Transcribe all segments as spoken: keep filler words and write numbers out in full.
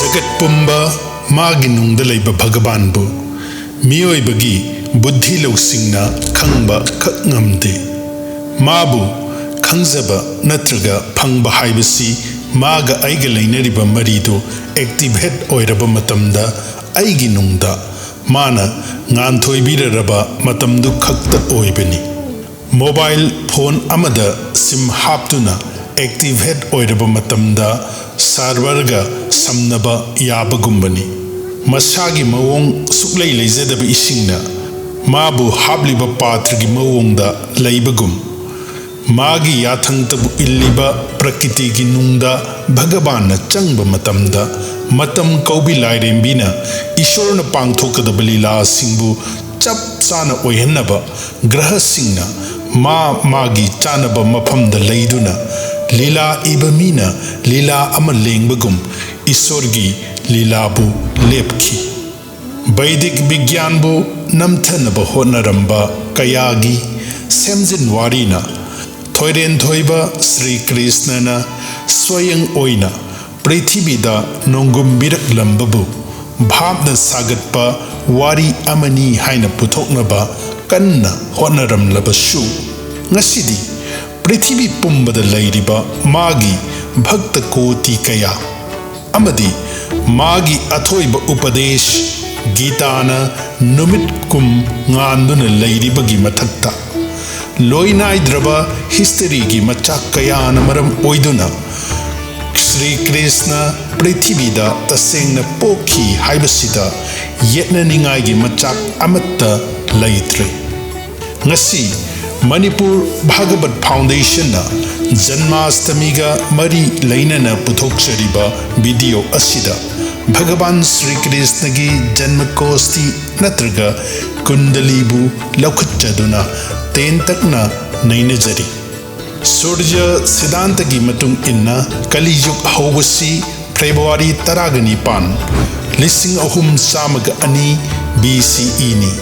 ꯖꯒꯠ ꯄꯨꯝꯕ ꯃꯥꯒꯤ ꯅꯨꯡꯗ ꯂꯩꯕ ꯚꯒꯕꯥꯟꯕꯨ ꯃꯤꯑꯣꯏꯕꯒꯤ ꯕꯨꯗ꯭ꯙꯤ ꯂꯧꯁꯤꯡꯅ ꯈꯪꯕ ꯈꯛ ꯉꯝꯗꯦ꯫ ꯃꯥꯕꯨ ꯈꯪꯖꯕ ꯅꯠꯇ꯭ꯔꯒ ꯐꯪꯕ ꯍꯥꯏꯕꯁꯤ ꯃꯥꯒ ꯑꯩꯒ ꯂꯩꯅꯔꯤꯕ ꯃꯔꯤꯗꯨ activate ꯑꯣꯏꯔꯕ ꯃꯇꯝꯗ ꯑꯩꯒꯤ ꯅꯨꯡꯗ ꯃꯥꯅ ꯉꯥꯟꯊꯣꯏꯕꯤꯔꯔꯕ ꯃꯇꯝꯗꯨ ꯈꯛꯇ ꯑꯣꯏꯕꯅꯤ꯫ ꯃꯣꯕꯥꯏꯜ ꯐꯣꯟ ꯑꯃꯗ ꯁꯤꯝ ꯍꯥꯞꯇꯨꯅ activate ꯑꯣꯏꯔꯕ ꯃꯇꯝꯗ ꯁꯥꯔꯚꯔꯒ ꯁꯝꯅꯕ ꯌꯥꯕꯒꯨꯝꯕꯅꯤ꯫ ꯃꯁꯥꯒꯤ ꯃꯑꯣꯡ ꯁꯨꯛꯂꯩ ꯂꯩꯖꯗꯕ ꯏꯁꯤꯡꯅ ꯃꯥꯕꯨ ꯍꯥꯞꯂꯤꯕ ꯄꯥꯇ꯭ꯔꯒꯤ ꯃꯑꯣꯡꯗ ꯂꯩꯕꯒꯨꯝ, ꯃꯥꯒꯤ ꯌꯥꯊꯪꯇꯕꯨ ꯏꯜꯂꯤꯕ ꯄ꯭ꯔꯀꯤꯇꯤꯒꯤ ꯅꯨꯡꯗ ꯚꯒꯕꯥꯟꯅ ꯆꯪꯕ ꯃꯇꯝꯗ, ꯃꯇꯝ ꯀꯧꯕꯤ ꯂꯥꯏꯔꯦꯝꯕꯤꯅ ꯏꯁꯣꯔꯅ ꯄꯥꯡꯊꯣꯛꯀꯗꯕ ꯂꯤꯂꯥꯁꯤꯡꯕꯨ ꯆꯞ ꯆꯥꯅ ꯑꯣꯏꯍꯟꯅꯕ ꯒ꯭ꯔꯍꯁꯤꯡꯅ ꯃꯥ ꯃꯥꯒꯤ ꯆꯥꯅꯕ ꯃꯐꯝꯗ ꯂꯩꯗꯨꯅ ꯂꯤꯂꯥ ꯏꯕ ꯃꯤꯅ ꯂꯤꯂꯥ ꯑꯃ ꯂꯦꯡꯕꯒꯨꯝ ꯏꯁꯣꯔꯒꯤ ꯂꯤꯂꯥꯕꯨ ꯂꯦꯞꯈꯤ꯫ ꯕꯩꯗꯤꯛ ꯕꯤꯒ꯭ꯌꯥꯟꯕꯨ ꯅꯝꯊꯅꯕ ꯍꯣꯠꯅꯔꯝꯕ ꯀꯌꯥꯒꯤ ꯁꯦꯝꯖꯤꯟ ꯋꯥꯔꯤꯅ ꯊꯣꯏꯔꯦꯟ ꯊꯣꯏꯕ ꯁ꯭ꯔꯤ ꯀ꯭ꯔꯤꯁꯅꯅ ꯁ꯭ꯋꯌꯪ ꯑꯣꯏꯅ ꯄ꯭ꯔꯤꯊꯤꯕꯤꯗ ꯅꯣꯡꯒꯨꯝꯕꯤꯔꯛꯂꯝꯕꯕꯨ ꯚꯥꯞꯅ ꯁꯥꯒꯠꯄ ꯋꯥꯔꯤ ꯑꯃꯅꯤ ꯍꯥꯏꯅ ꯄꯨꯊꯣꯛꯅꯕ ꯀꯟꯅ ꯍꯣꯠꯅꯔꯝꯂꯕꯁꯨ, ꯉꯁꯤꯗꯤ ꯄ꯭ꯔꯤꯊꯤꯕꯤ ꯄꯨꯝꯕꯗ ꯂꯩꯔꯤꯕ ꯃꯥꯒꯤ ꯚꯛꯇ ꯀꯣꯇꯤ ꯀꯌꯥ ꯑꯃꯗꯤ ꯃꯥꯒꯤ ꯑꯊꯣꯏꯕ ꯎꯄꯗꯦꯁ ꯒꯤꯇꯥꯅ ꯅꯨꯃꯤꯠ ꯀꯨꯝ ꯉꯥꯟꯗꯨꯅ ꯂꯩꯔꯤꯕꯒꯤ ꯃꯊꯛꯇ, ꯂꯣꯏꯅꯥꯏꯗ꯭ꯔꯕ ꯍꯤꯁꯇꯔꯤꯒꯤ ꯃꯆꯥꯛ ꯀꯌꯥꯅ ꯃꯔꯝ ꯑꯣꯏꯗꯨꯅ ꯁ꯭ꯔꯤ ꯀ꯭ꯔꯤꯁꯅ ꯄ꯭ꯔꯤꯊꯤꯕꯤꯗ ꯇꯁꯦꯡꯅ ꯄꯣꯛꯈꯤ ꯍꯥꯏꯕꯁꯤꯗ ꯌꯦꯠꯅꯅꯤꯡꯉꯥꯏꯒꯤ ꯃꯆꯥꯛ ꯑꯃꯠꯇ ꯂꯩꯇ꯭ꯔꯦ꯫ ꯉꯁꯤ ꯃꯅꯤꯄꯨꯔ ꯚꯥꯒꯕꯠ ꯐꯥꯎꯟꯗꯦꯁꯟꯅ ꯖꯟꯃꯥꯁꯇꯃꯤꯒ ꯃꯔꯤ ꯂꯩꯅꯅ ꯄꯨꯊꯣꯛꯆꯔꯤꯕ ꯚꯤꯗꯤꯑꯣ ꯑꯁꯤꯗ ꯚꯒꯕꯥꯟ ꯁ꯭ꯔꯤ ꯀ꯭ꯔꯤꯁꯅꯒꯤ ꯖꯟꯃ ꯀꯣꯁꯇꯤ ꯅꯠꯇ꯭ꯔꯒ ꯀꯨꯟꯗꯂꯤꯕꯨ ꯂꯧꯈꯠꯆꯗꯨꯅ ꯇꯦꯟꯇꯛꯅ ꯅꯩꯅꯖꯔꯤ꯫ ꯁꯨꯔꯖ ꯁꯤꯗꯥꯟꯇꯒꯤ ꯃꯇꯨꯡ ꯏꯟꯅ ꯀꯂꯤꯌꯨꯒ ꯍꯧꯕꯁꯤ ꯐꯦꯕ꯭ꯔꯨꯋꯥꯔꯤ ꯇꯔꯥꯒ ꯅꯤꯄꯥꯟ, ꯂꯤꯁꯤꯡ ꯑꯍꯨꯝ ꯆꯥꯝꯃꯒ ꯑꯅꯤ B C E ꯅꯤ꯫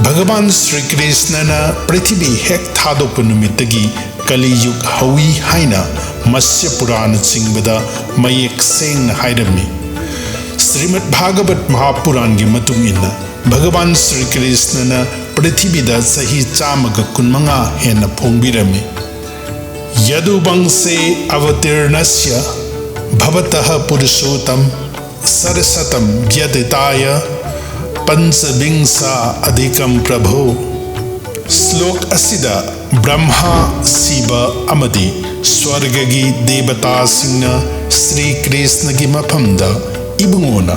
ꯚꯒꯕꯥꯟ ꯁ꯭ꯔꯤ ꯀ꯭ꯔꯤꯁꯅꯅ ꯄ꯭ꯔꯤꯊꯤꯕꯤ ꯍꯦꯛ ꯊꯥꯗꯣꯛꯄ ꯅꯨꯃꯤꯠꯇꯒꯤ ꯀꯂꯤꯌꯨꯒ ꯍꯧꯏ ꯍꯥꯏꯅ ꯃꯠꯁ꯭ꯌ ꯄꯨꯔꯥꯟꯅꯆꯤꯡꯕꯗ ꯃꯌꯦꯛ ꯁꯦꯡꯅ ꯍꯥꯏꯔꯝꯃꯤ꯫ ꯁ꯭ꯔꯤꯃꯗ ꯚꯥꯒꯕꯠ ꯃꯍꯥꯄꯨꯔꯥꯟꯒꯤ ꯃꯇꯨꯡ ꯏꯟꯅ, ꯚꯒꯋꯥꯟ ꯁ꯭ꯔꯤ ꯀ꯭ꯔꯤꯁꯅꯅ ꯄ꯭ꯔꯤꯊꯤꯕꯤꯗ ꯆꯍꯤ ꯆꯥꯝꯃꯒ ꯀꯨꯟꯃꯉꯥ ꯍꯦꯟꯅ ꯐꯣꯡꯕꯤꯔꯝꯃꯤ꯫ ꯌꯗꯨꯕꯪꯁꯦ ꯑꯕꯇꯤꯔꯅꯁ꯭ꯌ ꯚꯕꯇꯍ ꯄꯨꯔꯨꯁꯣꯇꯝ ꯁꯔꯁꯇꯝ ꯕ꯭ꯌꯇꯤꯇꯥꯌ ꯄꯟꯆꯕꯤꯡꯁꯥ ꯑꯙꯤꯀꯝ ꯄ꯭ꯔꯚꯣ꯫ ꯁ꯭ꯂꯣꯛ ꯑꯁꯤꯗ ꯕ꯭ꯔꯍ꯭ꯃꯥ, ꯁꯤꯕ ꯑꯃꯗꯤ ꯁ꯭ꯋꯔꯒꯒꯤ ꯗꯦꯕꯇꯥꯁꯤꯡꯅ ꯁ꯭ꯔꯤ ꯀ꯭ꯔꯤꯁꯅꯒꯤ ꯃꯐꯝꯗ ꯏꯕꯨꯡꯉꯣꯅ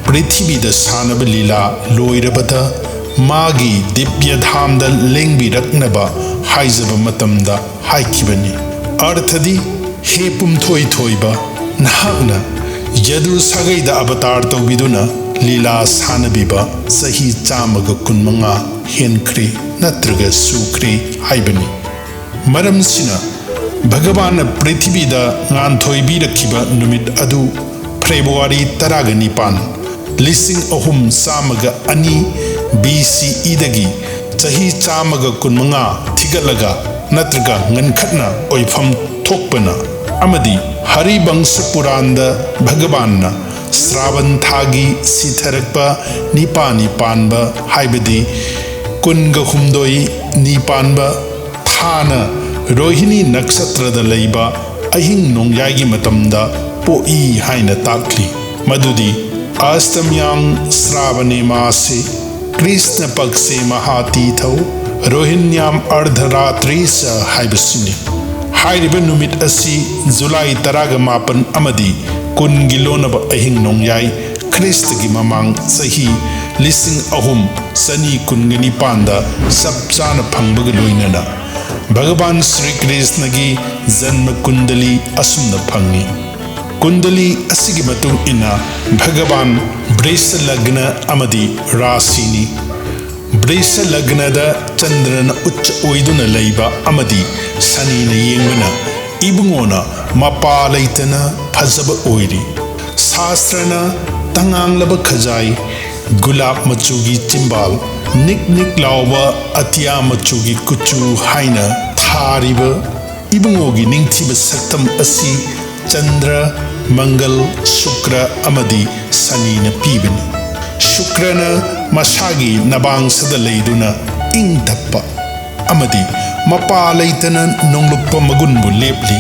ꯄ꯭ꯔꯤꯊꯤꯕꯤꯗ ꯁꯥꯟꯅꯕ ꯂꯤꯂꯥ ꯂꯣꯏꯔꯕꯗ ꯃꯥꯒꯤ ꯗꯤꯕ꯭ꯌ ꯙꯥꯝꯗ ꯂꯦꯡꯕꯤꯔꯛꯅꯕ ꯍꯥꯏꯖꯕ ꯃꯇꯝꯗ ꯍꯥꯏꯈꯤꯕꯅꯤ꯫ ꯑꯔꯊꯗꯤ, ꯍꯦ ꯄꯨꯝꯊꯣꯏ ꯊꯣꯏꯕ, ꯅꯍꯥꯛꯅ ꯌꯗꯨ ꯁꯥꯒꯩꯗ ꯑꯕꯇꯥꯔ ꯇꯧꯕꯤꯗꯨꯅ ꯂꯤꯂꯥ ꯁꯥꯟꯅꯕꯤꯕ ꯆꯍꯤ ꯆꯥꯝꯃꯒ ꯀꯨꯟꯃꯉꯥ ꯍꯦꯟꯈ꯭ꯔꯦ ꯅꯠꯇ꯭ꯔꯒ ꯁꯨꯈ꯭ꯔꯦ ꯍꯥꯏꯕꯅꯤ꯫ ꯃꯔꯝꯁꯤꯅ, ꯚꯒꯋꯥꯟꯅ ꯄ꯭ꯔꯤꯊꯤꯕꯤꯗ ꯉꯥꯟꯊꯣꯏꯕꯤꯔꯛꯈꯤꯕ ꯅꯨꯃꯤꯠ ꯑꯗꯨ ꯐꯦꯕ꯭ꯔꯨꯋꯥꯔꯤ ꯇꯔꯥꯒ ꯅꯤꯄꯥꯟ, ꯂꯤꯁꯤꯡ ꯑꯍꯨꯝ ꯆꯥꯝꯃꯒ ꯑꯅꯤ ꯕꯤ ꯁꯤ ꯏꯗꯒꯤ ꯆꯍꯤ ꯆꯥꯝꯃꯒ ꯀꯨꯟꯃꯉꯥ ꯊꯤꯒꯠꯂꯒ ꯅꯠꯇ꯭ꯔꯒ ꯉꯟꯈꯠꯅ ꯑꯣꯏꯐꯝ ꯊꯣꯛꯄꯅ, ꯑꯃꯗꯤ ꯍꯔꯤꯕꯪꯁ ꯄꯨꯔꯥꯟꯗ ꯚꯒꯋꯥꯟꯅ ꯁ꯭ꯔꯥꯕꯟ ꯊꯥꯒꯤ ꯁꯤꯊꯔꯛꯄ ꯅꯤꯄꯥꯅꯤ ꯄꯥꯟꯕ, ꯍꯥꯏꯕꯗꯤ ꯀꯨꯟꯒ ꯍꯨꯝꯗꯣꯏꯅꯤ ꯄꯥꯟꯕ ꯊꯥꯅ ꯔꯣꯍꯤꯅꯤ ꯅꯛꯁꯇ꯭ꯔꯗ ꯂꯩꯕ ꯑꯍꯤꯡ ꯅꯣꯡꯌꯥꯏꯒꯤ ꯃꯇꯝꯗ ꯄꯣꯛꯏ ꯍꯥꯏꯅ ꯇꯥꯛꯂꯤ꯫ ꯃꯗꯨꯗꯤ ꯑꯁꯇꯝꯌꯥꯡ ꯁ꯭ꯔꯥꯕꯅꯦ ꯃꯥꯁꯦ ꯀ꯭ꯔꯤꯁꯅ ꯄꯛꯁꯦ ꯃꯍꯥꯇꯤꯊꯧ ꯔꯣꯍꯤꯟꯌꯥꯝ ꯑꯔꯙꯔꯥꯇ꯭ꯔꯤꯁ ꯍꯥꯏꯕꯁꯤꯅꯤ꯫ ꯍꯥꯏꯔꯤꯕ ꯅꯨꯃꯤꯠ ꯑꯁꯤ ꯖꯨꯂꯥꯏ ꯇꯔꯥꯒ ꯃꯥꯄꯟ ꯑꯃꯗꯤ ꯀꯨꯟꯒꯤ ꯂꯣꯟꯅꯕ ꯑꯍꯤꯡ ꯅꯣꯡꯌꯥꯏ ꯈ꯭ꯔꯤꯁꯇꯒꯤ ꯃꯃꯥꯡ ꯆꯍꯤ ꯂꯤꯁꯤꯡ ꯑꯍꯨꯝ ꯆꯅꯤ ꯀꯨꯟꯒ ꯅꯤꯄꯥꯟꯗ ꯆꯞ ꯆꯥꯅ ꯐꯪꯕꯒ ꯂꯣꯏꯅꯅ ꯚꯒꯋꯥꯟ ꯁ꯭ꯔꯤ ꯀ꯭ꯔꯤꯁꯅꯒꯤ ꯖꯟꯃ ꯀꯨꯟꯗꯂꯤ ꯑꯁꯨꯝꯅ ꯐꯪꯏ꯫ ꯀꯨꯟꯗꯂꯤ ꯑꯁꯤꯒꯤ ꯃꯇꯨꯡ ꯏꯟꯅ ꯚꯒꯋꯥꯟ ꯕ꯭ꯔꯤꯁ ꯂꯒ꯭ꯅ ꯑꯃꯗꯤ ꯔꯥꯁꯤꯅꯤ꯫ ꯕ꯭ꯔꯤꯁ ꯂꯒ꯭ꯅꯗ ꯆꯟꯗ꯭ꯔꯅ ꯎꯠꯆ ꯑꯣꯏꯗꯨꯅ ꯂꯩꯕ ꯑꯃꯗꯤ ꯁꯅꯤꯅ ꯌꯦꯡꯕꯅ ꯏꯕꯨꯡꯉꯣꯅ ꯃꯄꯥ ꯂꯩꯇꯅ ꯐꯖꯕ ꯑꯣꯏꯔꯤ꯫ ꯁꯥꯁ꯭ꯇ꯭ꯔꯅ ꯇꯉꯥꯡꯂꯕ ꯈꯖꯥꯏ, ꯒꯨꯂꯥꯞ ꯃꯆꯨꯒꯤ ꯆꯤꯝꯕꯥꯜ, ꯅꯤꯛ ꯅꯤꯛ ꯂꯥꯎꯕ ꯑꯇꯤꯌꯥ ꯃꯆꯨꯒꯤ ꯀꯨꯆꯨ ꯍꯥꯏꯅ ꯊꯥꯔꯤꯕ ꯏꯕꯨꯡꯉꯣꯒꯤ ꯅꯤꯡꯊꯤꯕ ꯁꯛꯇꯝ ꯑꯁꯤ ꯆꯟꯗ꯭ꯔ, ꯃꯪꯒꯜ, ꯁꯨꯀ꯭ꯔ ꯑꯃꯗꯤ ꯁꯅꯤꯅ ꯄꯤꯕꯅꯤ꯫ ꯁꯨꯀ꯭ꯔꯅ ꯃꯁꯥꯒꯤ ꯅꯕꯥꯡꯁꯗ ꯂꯩꯗꯨꯅ ꯏꯪ ꯇꯞꯄ ꯑꯃꯗꯤ ꯃꯄꯥ ꯂꯩꯇꯅ ꯅꯣꯡꯂꯨꯛꯄ ꯃꯒꯨꯟꯕꯨ ꯂꯦꯞꯂꯤ꯫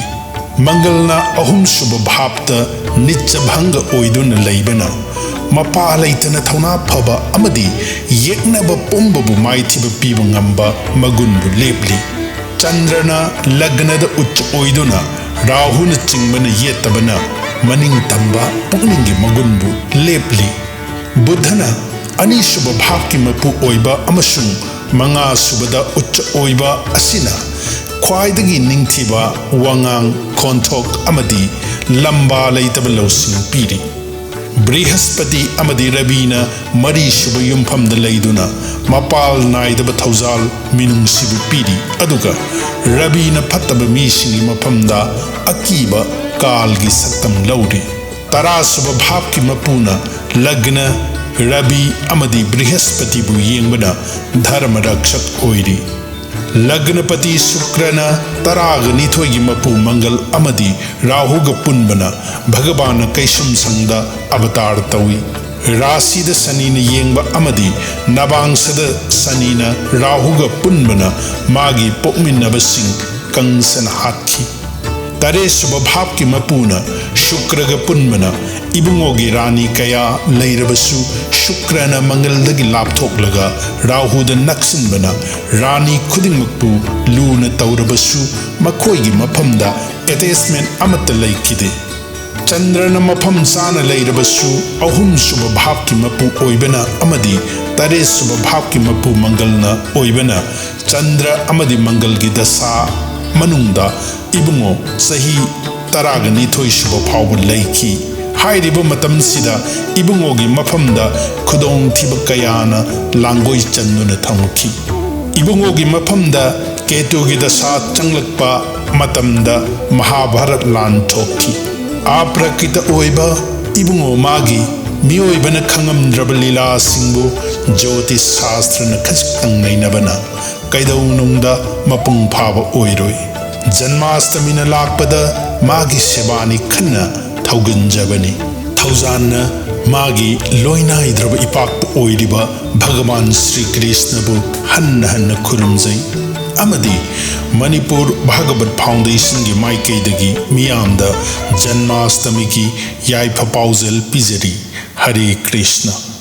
ꯃꯪꯒꯜꯅ ꯑꯍꯨꯝꯁꯨꯕ ꯚꯥꯞꯇ ꯅꯤꯠꯆꯚꯪꯒ ꯑꯣꯏꯗꯨꯅ ꯂꯩꯕꯅ ꯃꯄꯥ ꯂꯩꯇꯅ ꯊꯧꯅꯥ ꯐꯕ ꯑꯃꯗꯤ ꯌꯦꯛꯅꯕ ꯄꯨꯝꯕꯕꯨ ꯃꯥꯏꯊꯤꯕ ꯄꯤꯕ ꯉꯝꯕ ꯃꯒꯨꯟꯕꯨ ꯂꯦꯞꯂꯤ꯫ ꯆꯟꯗ꯭ꯔꯅ ꯂꯒ꯭ꯅꯗ ꯎꯆ ꯑꯣꯏꯗꯨꯅ ꯔꯥꯍꯨꯅ ꯆꯤꯡꯕꯅ ꯌꯦꯠꯇꯕꯅ ꯃꯅꯤꯡ ꯇꯝꯕ ꯄꯨꯛꯅꯤꯡꯒꯤ ꯃꯒꯨꯟꯕꯨ ꯂꯦꯞꯂꯤ꯫ ꯕꯨꯙꯅ ꯑꯅꯤꯁꯨꯕ ꯚꯥꯞꯀꯤ ꯃꯄꯨ ꯑꯣꯏꯕ ꯑꯃꯁꯨꯡ ꯃꯉꯥꯁꯨꯕꯗ ꯎꯆ ꯑꯣꯏꯕ ꯑꯁꯤꯅ ꯈ꯭ꯋꯥꯏꯗꯒꯤ ꯅꯤꯡꯊꯤꯕ ꯋꯥꯉꯥꯡ, ꯈꯣꯟꯊꯣꯛ ꯑꯃꯗꯤ ꯂꯝꯕꯥ ꯂꯩꯇꯕ ꯂꯧꯁꯤꯡ ꯄꯤꯔꯤ꯫ ꯕ꯭ꯔꯤꯍꯁꯄꯇꯤ ꯑꯃꯗꯤ ꯔꯕꯤꯅ ꯃꯔꯤꯁꯨꯕ ꯌꯨꯝꯐꯝꯗ ꯂꯩꯗꯨꯅ ꯃꯄꯥꯜ ꯅꯥꯏꯗꯕ ꯊꯧꯖꯥꯜ ꯃꯤꯅꯨꯡꯁꯤꯕꯨ ꯄꯤꯔꯤ, ꯑꯗꯨꯒ ꯔꯕꯤꯅ ꯐꯠꯇꯕ ꯃꯤꯁꯤꯡꯒꯤ ꯃꯐꯝꯗ ꯑꯀꯤꯕ ꯀꯥꯜꯒꯤ ꯁꯛꯇꯝ ꯂꯧꯔꯤ꯫ ꯇꯔꯥꯁꯨꯕ ꯚꯥꯞꯀꯤ ꯃꯄꯨꯅ ꯂꯒ꯭ꯅ, ꯔꯕꯤ ꯑꯃꯗꯤ ꯕ꯭ꯔꯤꯍꯁꯄꯇꯤꯕꯨ ꯌꯦꯡꯕꯅ ꯙꯔꯃ ꯔꯛꯁꯛ ꯑꯣꯏꯔꯤ꯫ ꯂꯒ꯭ꯅꯄꯇꯤ ꯁꯨꯀ꯭ꯔꯅ ꯇꯔꯥꯒ ꯅꯤꯊꯣꯏꯒꯤ ꯃꯄꯨ ꯃꯪꯒꯜ ꯑꯃꯗꯤ ꯔꯥꯍꯨꯒ ꯄꯨꯟꯕꯅ ꯚꯒꯕꯥꯟꯅ ꯀꯩꯁꯨꯝ ꯁꯪꯗ ꯑꯕꯇꯥꯔ ꯇꯧꯏ꯫ ꯔꯥꯁꯤꯗ ꯁꯅꯤꯅ ꯌꯦꯡꯕ ꯑꯃꯗꯤ ꯅꯕꯥꯡꯁꯗ ꯁꯅꯤꯅ ꯔꯥꯍꯨꯒ ꯄꯨꯟꯕꯅ ꯃꯥꯒꯤ ꯄꯣꯛꯃꯤꯟꯅꯕꯁꯤꯡ ꯀꯪꯁꯅ ꯍꯥꯠꯈꯤ꯫ ꯇꯔꯦꯠꯁꯨꯕ ꯚꯥꯞꯀꯤ ꯃꯄꯨꯅ ꯁꯨꯀ꯭ꯔꯒ ꯄꯨꯟꯕꯅ ꯏꯕꯨꯡꯉꯣꯒꯤ ꯔꯥꯅꯤ ꯀꯌꯥ ꯂꯩꯔꯕꯁꯨ ꯁꯨꯀ꯭ꯔꯅ ꯃꯪꯒꯜꯗꯒꯤ ꯂꯥꯞꯊꯣꯛꯂꯒ ꯔꯥꯍꯨꯗ ꯅꯛꯁꯤꯟꯕꯅ ꯔꯥꯅꯤ ꯈꯨꯗꯤꯡꯃꯛꯄꯨ ꯂꯨꯅ ꯇꯧꯔꯕꯁꯨ ꯃꯈꯣꯏꯒꯤ ꯃꯐꯝꯗ ꯑꯦꯇꯦꯆꯃꯦꯟ ꯑꯃꯠꯇ ꯂꯩꯈꯤꯗꯦ꯫ ꯆꯟꯗ꯭ꯔꯅ ꯃꯐꯝ ꯆꯥꯅ ꯂꯩꯔꯕꯁꯨ ꯑꯍꯨꯝꯁꯨꯕ ꯚꯥꯞꯀꯤ ꯃꯄꯨ ꯑꯣꯏꯕꯅ ꯑꯃꯗꯤ ꯇꯔꯦꯠꯁꯨꯕ ꯚꯥꯞꯀꯤ ꯃꯄꯨ ꯃꯪꯒꯜꯅ ꯑꯣꯏꯕꯅ ꯆꯟꯗ꯭ꯔ ꯑꯃꯗꯤ ꯃꯪꯒꯜꯒꯤ ꯗꯁꯥ ꯃꯅꯨꯡꯗ ꯏꯕꯨꯡꯉꯣ ꯆꯍꯤ ꯇꯔꯥꯒ ꯅꯤꯊꯣꯏ ꯁꯨꯕ ꯐꯥꯎꯕ ꯂꯩꯈꯤ꯫ ꯍꯥꯏꯔꯤꯕ ꯃꯇꯝꯁꯤꯗ ꯏꯕꯨꯡꯉꯣꯒꯤ ꯃꯐꯝꯗ ꯈꯨꯗꯣꯡꯊꯤꯕ ꯀꯌꯥꯅ ꯂꯥꯡꯒꯣꯏ ꯆꯟꯗꯨꯅ ꯊꯝꯈꯤ꯫ ꯏꯕꯨꯡꯉꯣꯒꯤ ꯃꯐꯝꯗ ꯀꯦꯇꯨꯒꯤ ꯗꯁꯥ ꯆꯪꯂꯛꯄ ꯃꯇꯝꯗ ꯃꯍꯥꯚꯥꯔꯠ ꯂꯥꯟ ꯊꯣꯛꯈꯤ꯫ ꯑꯄ꯭ꯔꯀꯤꯇ ꯑꯣꯏꯕ ꯏꯕꯨꯡꯉꯣ ꯃꯥꯒꯤ ꯃꯤꯑꯣꯏꯕꯅ ꯈꯪꯉꯝꯗ꯭ꯔꯕ ꯂꯤꯂꯥꯁꯤꯡꯕꯨ ꯖ꯭ꯌꯣꯇꯤꯁ ꯁꯥꯁꯇ꯭ꯔꯅ ꯈꯖꯤꯛꯇꯪ ꯅꯩꯅꯕꯅ ꯀꯩꯗꯧꯅꯨꯡꯗ ꯃꯄꯨꯡ ꯐꯥꯕ ꯑꯣꯏꯔꯣꯏ꯫ ꯖꯟꯃꯥꯁꯇꯃꯤꯅ ꯂꯥꯛꯄꯗ ꯃꯥꯒꯤ ꯁꯦꯕꯥꯅꯤ ꯈꯟꯅ ꯊꯧꯒꯟꯖꯕꯅꯤ꯫ ꯊꯧꯖꯥꯟꯅ ꯃꯥꯒꯤ ꯂꯣꯏꯅꯥꯏꯗ꯭ꯔꯕ ꯏꯄꯥꯛꯄ ꯑꯣꯏꯔꯤꯕ ꯚꯒꯕꯥꯟ ꯁ꯭ꯔꯤ ꯀ꯭ꯔꯤꯁꯅꯕꯨ ꯍꯟꯅ ꯍꯟꯅ ꯈꯨꯔꯨꯝꯖꯩ ꯑꯃꯗꯤ ꯃꯅꯤꯄꯨꯔ ꯚꯥꯒꯕꯠ ꯐꯥꯎꯟꯗꯦꯁꯟꯒꯤ ꯃꯥꯏꯀꯩꯗꯒꯤ ꯃꯤꯌꯥꯝꯗ ꯖꯟꯃꯥꯁꯇꯃꯤꯒꯤ ꯌꯥꯏꯐ ꯄꯥꯎꯖꯦꯜ ꯄꯤꯖꯔꯤ꯫ ꯍꯔꯦ ꯀ꯭ꯔꯤꯁꯅ꯫